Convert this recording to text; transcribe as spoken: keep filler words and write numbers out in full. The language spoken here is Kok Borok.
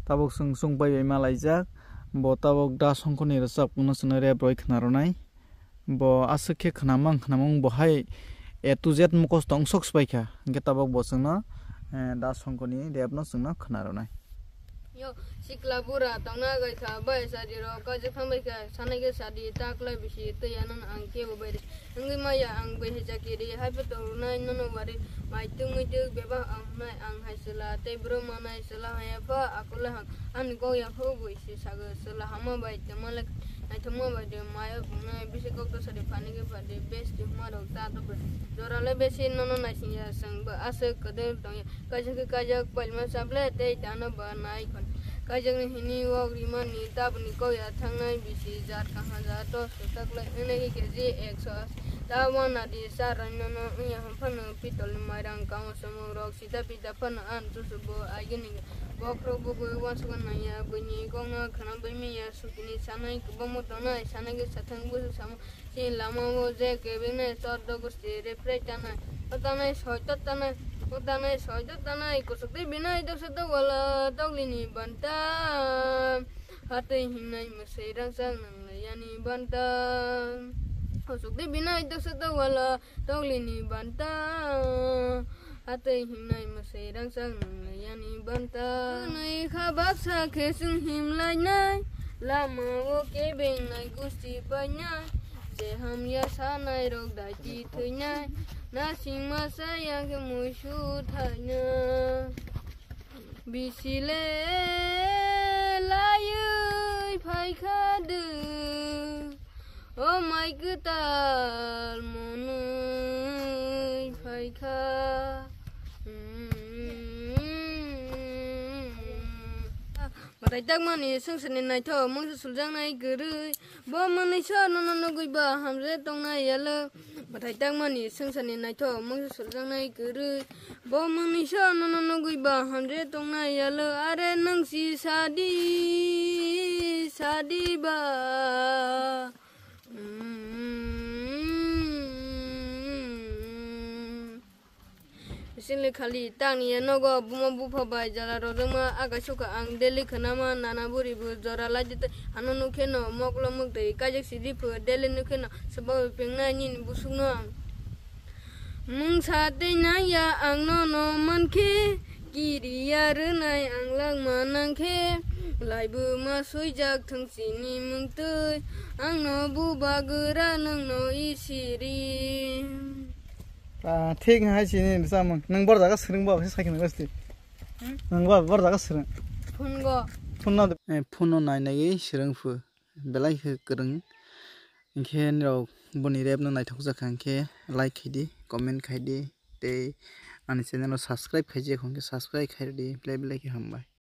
Tabuk chwng chwng bai bai ma laijak. Bo tabuk Da Songkoni rwchapmungno chwngno rap rwi khna rwnai. Bo aswk khe khna mang khna mang bo hai A to Z mukhosto wng sok swbai kha. Hwnkhe tabuk bo chwngno, eh, Da Songkoni rap no chwngno khna rwnai. Yo, sikla bura tongna gai kha, bai sadi rok kaijak thang bai kha, sanai khe sadi ta klai bisi tei anw ang kebo bai de. Wngwi maya ang bai hai chakiri, hai phe tong rwnai nono wari, mai tung mui tuk bebak ang hnai ang hai chwla, tei bro manai chwla hai pha akole hang, ani kok ya phu bui si sago chwla hama bai tongma le naithokma bai de, maya bungnai bisi kok to sadi phani khe phadi besti huma rok ta to bai. Jora le besi nono naising ya, chwng bo aswk kwdwr tong ya. Kaisa khe kaijak pailma chaple tei tano ba nai khon. Kaijakni hini wok rimani taboni kok ya thangnai bisi jat kaham jat to swtaklai wngnaikhe kg ekso asi. Ta wanadi cha rainono wngya hwnphano pitolni mairang kango chumuk rok sita pita phano ang chuchubo agini bokhorok bugwi uansukna nangya buini kokno khna bai manya sukini sanai kwbangma tongnai sanai khe sathang busu samo. Chini lama o je kebeng nai chordo gosti refresh tanai, o tanai soito tanai, o tanai soito tanai, kusuk tei binai doksa dokwala toklini banta. Hatwi hingnai mwsai rangchak nang lai yani banta. Kusuk tei binai doksa dokwala toklini banta. Hatwi hingnai mwsai rangchak nang lai yani banta. Nai kha baksa khe chwng himlainai, lama o kebeng nai gusti painai, je hamya sanai rok daiti thwinai, nasing masa ya khe muisu thainai. Bisi le laiwi phaikha de. O mai kwtal monwi phaikha. Mwtai takmani swngcharni naithok mungsa suljaknai kwrwi. Bo manwi sa nono nugwi ba hamjak tongnai yalo. Mwtai takmani swngcharni naithok mungsa suljaknai kwrwi. Bo manwi sa nono nugwi ba hamjak tongnai yalo. Are nwng si sadi, sadi ba. Bisingni khali tangni ya nogo buma bupha bai jala rojak ma aga suka ang daily khana ma nana buri bo jora lai de ano nukhe no moklo mukdai kaijak si riphu daily nukhe no sabo pengnai nini busuk no ang. Mungsa tei nangya ang nono mankhe, kiriya rwnai ang langma nangkhe, laibu ma swijak thwng chini mungtwi, ang no buba gwra nwng no isiri. Ah, thik hai chini samung. Nwng bor jaga swrwng bo, sakhe nang gosti. Hmm? Nwng bor, bor jaga swrwng. Phone go. Phone no. Eh, phone no nai nai swrwng phu. Belai khe kwrwng. Hinkhe nirok boni rap no naithok jak kha hinkhe like khai di, comment khai di, tei ani channel o subscribe khai jak hinkhe subscribe khai di, belai belai khe hambai.